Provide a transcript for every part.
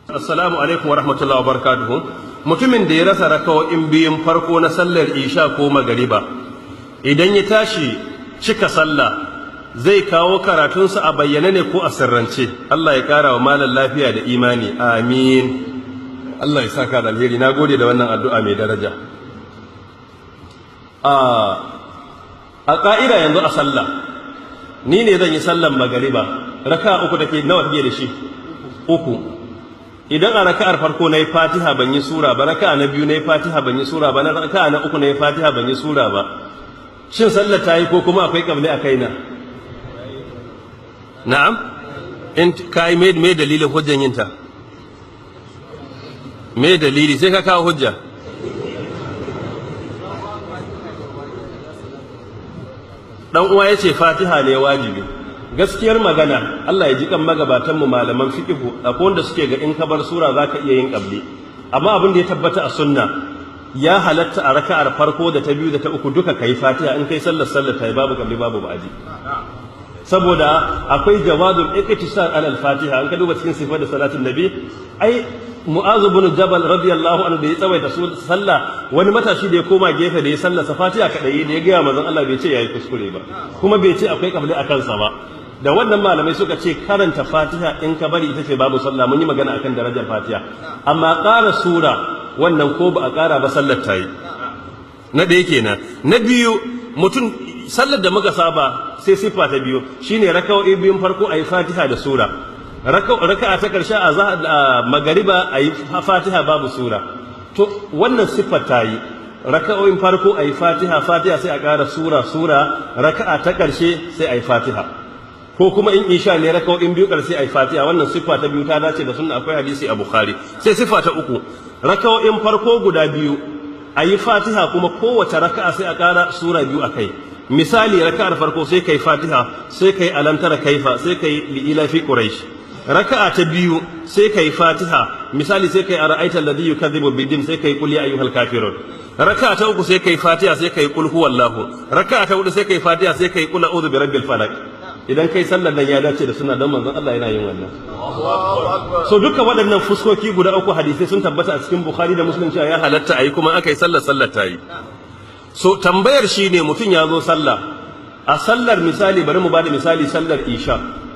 Assalamu alaikum wa rahmatullahi wa barakatuhu. Mutumin da ya rasa raka'o'in biyun farko na sallar isha ko magariba, idan ya tashi cika sallah zai kawo karatunsa a bayyane ne ko a sirrance? Allah ya kara wa malam lafiya da imani, amin. Allah ya saka da alheri. Na gode da wannan addu'a mai daraja. A ƙa'ida yanzu a sallah, ni ne zan yi sallar magariba, raka'a uku take, nawa take da shi? Uku. Idan a raka'ar farko na yi Fatiha ban yi sura ba, raka'a na biyu na yi Fatiha ban yi sura ba, na raka'a na uku na yi Fatiha ban yi sura ba, shin sallar ta yi ko kuma akwai kabli a kaina? Na'am, in ka yi, me dalilin hujjan yinta? Me dalili? Sai ka kawo hujja. Dan uwa yace Fatiha ne wajibi. Gaskiyar magana, Allah ya ji kan magabatan mu malaman fiqhu, akwai wanda suke ga in ka bar sura zaka iya yin qabli, amma abin da ya tabbata a sunna, ya halatta a raka'ar farko da ta biyu da ta uku duka kai Fatiha. In kai sallar, sallar ta babu qabli babu ba'adi, saboda akwai jawazul iqtisar ala al-Fatiha. An ka duba cikin sifar da salatin nabi, ai Mu'az ibn Jabal radiyallahu anhu da ya tsawaita sallah, wani matashi da ya koma gefe da ya sallah sa Fatiha kadai, da ya ga manzon Allah, bai ce yayi kuskure ba, kuma bai ce akwai kabli a kansa ba. Da wannan malamai suka ce karanta Fatiha in ka bari ita ce babu sallah. Mun yi magana akan darajar Fatiha. Amma ƙara sura wannan, ko ba a ƙara ba sallar ta yi. Na ɗaya kenan. Na biyu, mutum sallar da muka saba, sai siffa ta biyu shine raka'o'i biyun farko ayi Fatiha da sura, raka'a ta karshe a magariba ayi Fatiha babu sura. To wannan siffar ta yi. Raka'o'in farko ayi Fatiha Fatiha, sai a ƙara sura sura, raka'a ta karshe sai ayi Fatiha. Ko kuma in isha ne, raka'o'in biyu ƙarshe ayi Fatiha. Wannan siffa ta biyu ta dace da sunna, akwai hadisi a Bukhari. Sai siffa ta uku, raka'o'in farko guda biyu ayi Fatiha, kuma kowace raka'a sai a ƙara sura biyu a kai. Misali, raka'ar farko sai kai Fatiha, sai kai Alamtara Kaifa, sai kai Li'ilafi Quraish. Raka'a ta biyu sai kai Fatiha, misali sai kai Ara'aita alladhi yukadhibu bid-din, sai kai Qul ya ayyuhal kafirun. Raka'a ta uku sai kai Fatiha, sai kai Qul huwallahu. Raka'a ta hudu sai kai Fatiha, sai kai Qul a'udhu bi rabbil falaq. Idan kai sallar nan ya dace da suna, don manzon Allah yana yin wannan. So duka waɗannan fuskoki guda uku, hadisai sun tabbata a cikin Bukhari da Muslim cewa ya halatta ayi, kuma aka yi sallar, sallar ta yi. So tambayar shine, mutum ya zo sallah, a sallar misali, bari mu bada misali sallar isha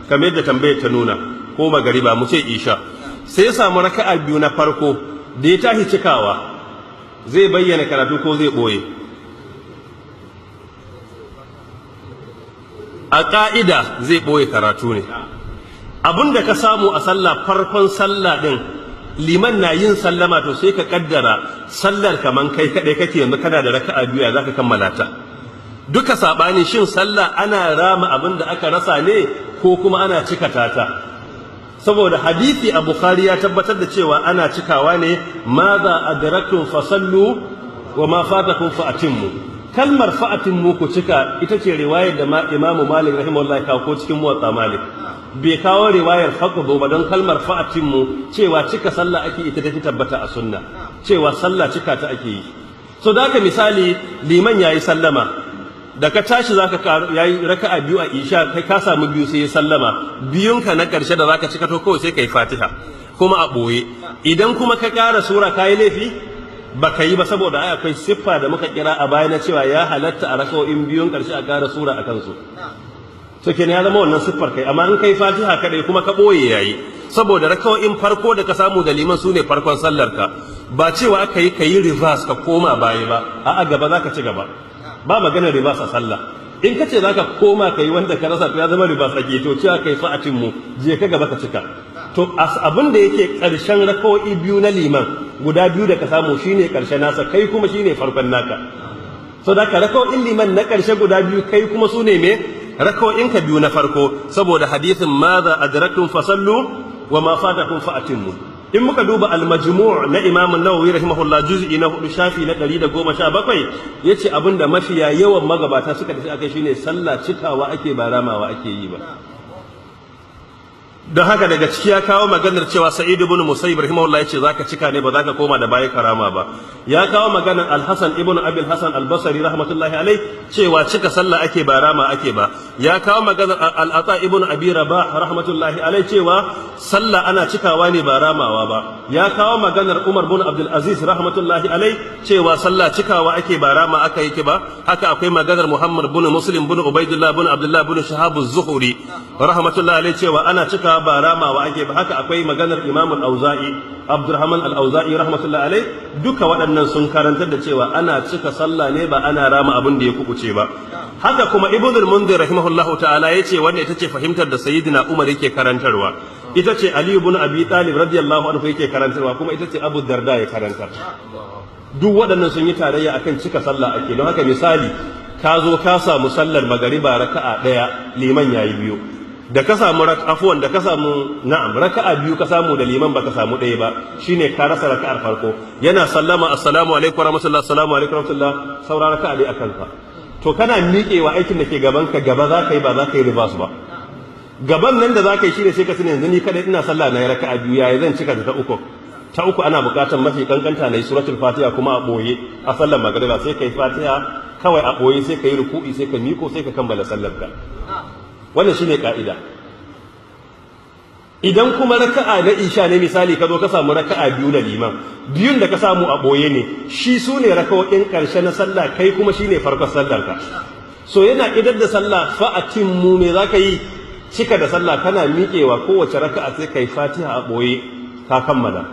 kamar yadda tambayar ta nuna, ko magariba, mu ce isha, sai ya samu raka'a biyu na farko. Da ya tashi cikawa, zai bayyana karatu ko zai boye? A ƙa'ida zai ɓoye karatu ne. Abinda ka samu a sallah, farkon sallah ɗin, liman na yin sallama, to sai ka kaddara sallar kaman kai kaɗai kake. Yanzu kana da raka'a biyu, za ka kammala ta? Duka saɓani, shin sallah ana rama abin da aka rasa ne ko kuma ana cika ta? Saboda hadisi a Bukhari ya tabbatar da cewa ana cikawa ne. Ma adraktum fasallu wa ma fatakum fa atimmu. Kalmar fa atimmu, ku cika, ita ce riwayar da Imamu Malik rahimahullah kawo, ko cikin Muwatta Malik bai kawo riwayar faqdu ba, don kalmar fa atimmu cewa cika sallah ake, ita tafi tabbata a sunna cewa sallah cika ta ake yi. So da haka, misali liman yayi sallama, da ka tashi zaka yayi raka'a biyu a isha, kai ka samu biyu, sai ya sallama, biyunka na karshe da zaka cika, to kawai sai kai Fatiha kuma a boye. Idan kuma ka ƙara sura, kayi laifi? Baka yi ba, saboda ai akwai siffa da muka kira a baya na cewa ya halatta a raka'o'in biyun karshe a ƙara sura a kansu. So kenan ya zama wannan siffar kai. Amma in kai Fatiha kadai kuma ka boye, yayi, saboda raka'o'in farko da ka samu da liman sune farkon sallar ka. Ba cewa aka yi kayi reverse ka koma baya ba, a'a, gaba zaka ci gaba. Ba maganar reverse a sallah. In ka ce zaka koma ka yi wanda ka rasa, to ya zama reverse ake. To cewa kai fa atimmu, je ka gaba ka cika. To abin da yake karshen raka'o'i biyu na liman guda biyu da ka samu shine karshen nasa, kai kuma shine farkon naka. So da ka raka'o'in liman na karshe guda biyu, kai kuma su ne me? Raka'o'in ka biyu na farko, saboda hadisin ma adraktum fasallu wa ma fatakum fa atimmu. In muka duba al-Majmu' na Imam an-Nawawi rahimahullah, juz'i na 4, shafi na 117, yace abinda mafiya yawan magabata suka tafi akai shine sallah cikawa ake, ba ramawa ake yi ba. Don haka daga ciki ya kawo maganar cewa Sa'id ibn Musayyib rahimahullah yace zaka cika ne, ba zaka koma da baya karama ba. Ya kawo maganar Al-Hasan ibn Abi Al-Hasan Al-Basri rahmatullahi alai cewa cika sallah ake, ba rama ake ba. Ya kawo maganar Al-Ata ibn Abi Rabah rahmatullahi alai cewa sallah ana cikawa ne, ba ramawa ba. Ya kawo maganar Umar bin Abdul Aziz rahmatullahi alai cewa sallah cikawa ake, ba rama aka yake ba. Haka akwai maganar Muhammad bin Muslim bin Ubaidullah bin Abdullah bin Shahab az-Zuhri rahmatullahi alai cewa ana cikawa, ba ramawa ake ba. Haka akwai maganar Imam al-Auza'i, Abdurrahman al-Auza'i rahmatullahi alai. Duka waɗannan sun karantar da cewa ana cika sallah ne, ba ana rama abin da ya kubuce ba. Haka kuma Ibn al-Munzir rahimahullahu ta'ala yace wannan ita ce fahimtar da Sayyidina Umar yake karantarwa, ita ce Ali ibn Abi Talib radiyallahu anhu yake karantarwa, kuma ita ce Abu Darda ya karantar. Duk waɗannan sun yi tarayya akan cika sallah ake. Don haka misali, ka zo ka samu sallar magariba raka'a ɗaya, liman yayi biyu. Da ka samu, afuwan, da ka samu, na'am, raka'a biyu ka samu da liman, baka samu ɗaya ba, shine ka rasa raka'ar farko. Yana sallama, "Assalamu alaikum warahmatullahi, assalamu alaikum warahmatullahi," saura raka'a dai akan ka. To kana miƙewa, aikin da ke gaban ka gaba za ka yi, ba za ka yi reverse ba. Gaban nan da za ka yi shine sai ka tuna, yanzu ni kadai ina sallah, na yi raka'a biyu, yayi zan cika da ta uku? Ta uku ana buƙatar mafi kankanta na yi suratul Fatiha kuma a ɓoye a sallar magariba. Sai ka yi Fatiha kawai a ɓoye, sai ka yi ruku'i, sai ka miƙo, sai ka kammala sallar ka. Wannan shine ka'ida. Idan kuma raka'a na isha ne, misali, ka zo ka samu raka'a biyu da liman, biyun da ka samu a ɓoye ne, shi su ne raka'o'in ƙarshe na sallah, kai kuma shine farkon sallar ka. So yana idar da sallah, fa'atimmu, me za ka yi? Cika da sallah. Kana miƙewa, kowace raka'a sai kai Fatiha a ɓoye, ka kammala.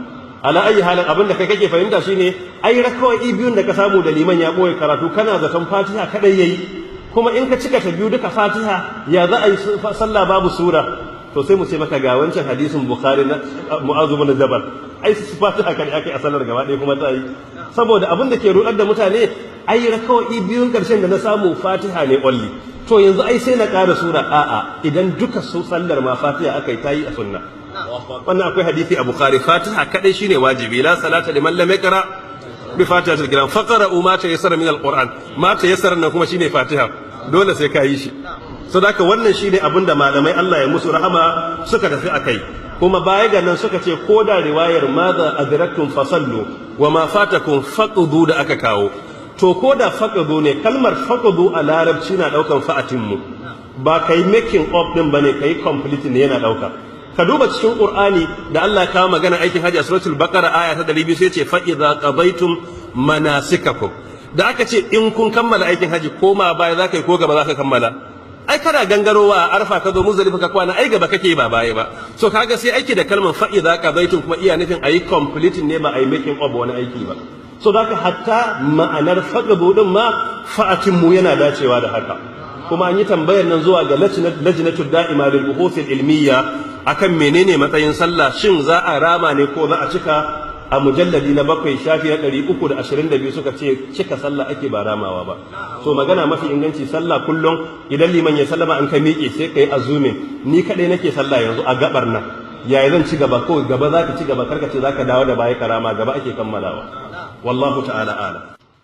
Ala ayi halin, abin da kai kake fahimta shine ai raka'o'i biyun da ka samu da liman ya ɓoye karatu, kana zaton Fatiha kadai yayi, kuma in ka cika ta biyu duka Fatiha, ya za a yi sallah babu sura? To sai mu ce maka ga wancan hadisin Bukhari na Mu'azu bin Jabal, ai su Fatiha kadai akai a sallar gaba ɗaya kuma ta yi. Saboda abin da ke rudar da mutane, ai raka'o'i biyun karshen da na samu Fatiha ne only, to yanzu ai sai na ƙara sura. A'a, idan duka su sallar ma Fatiha aka yi, tayi a sunna. Wannan akwai hadisi a Bukhari, Fatiha kadai shine wajibi: "La salata liman lam yaqra bi fatihatil kitab, faqra'u ma tayassara min alquran." Ma tayassara nan kuma shine Fatiha, dole sai ka yi shi. So haka wannan shine abin da malamai, Allah ya musu rahama, suka tafi akai. Kuma baya ga nan suka ce ko da riwayar "ma adraktum fasallu wa ma fatakum faqdu" da aka kawo, to ko da faqdu ne, kalmar faqdu a Larabci na daukan fa'atimmu, ba kai making up din bane, kai complete ne yana dauka. Ka duba cikin Qur'ani da Allah ya kawo magana aikin hajji a suratul Baqara aya ta 200, sai ce "fa idza qadaytum manasikakum". Da aka ce in kun kammala aikin haji, koma baya za ka yi ko gaba za ka kammala? Ai kana gangarowa a Arfa, ka zo Muzdalifa ka kwana, ai gaba kake, ba baya ba. So kaga sai aiki da kalmar fa idza qadaytum kuma iya nufin ayi completing ne, ba ayi making up wani aiki ba. So zaka hatta ma'anar faqdu din ma fa'atimmu yana dacewa da haka. Kuma an yi tambayar nan zuwa ga Lajnatud Da'ima lil Buhuth Ilmiyya akan menene matsayin sallah, shin za a rama ne ko za a cika? A mujalladi na 7, shafi na 322, suka ce cika sallah ake, ba ramawa ba. So magana mafi inganci, sallah kullum idan liman ya sallama, an ka miƙe, sai ka yi azumin, ni kaɗai nake sallah yanzu a gabar nan, yaya zan ci gaba? Ko gaba za ka ci gaba, karka ce za ka dawo da baya karama, gaba ake kammalawa. Wallahu ta'ala a'lam.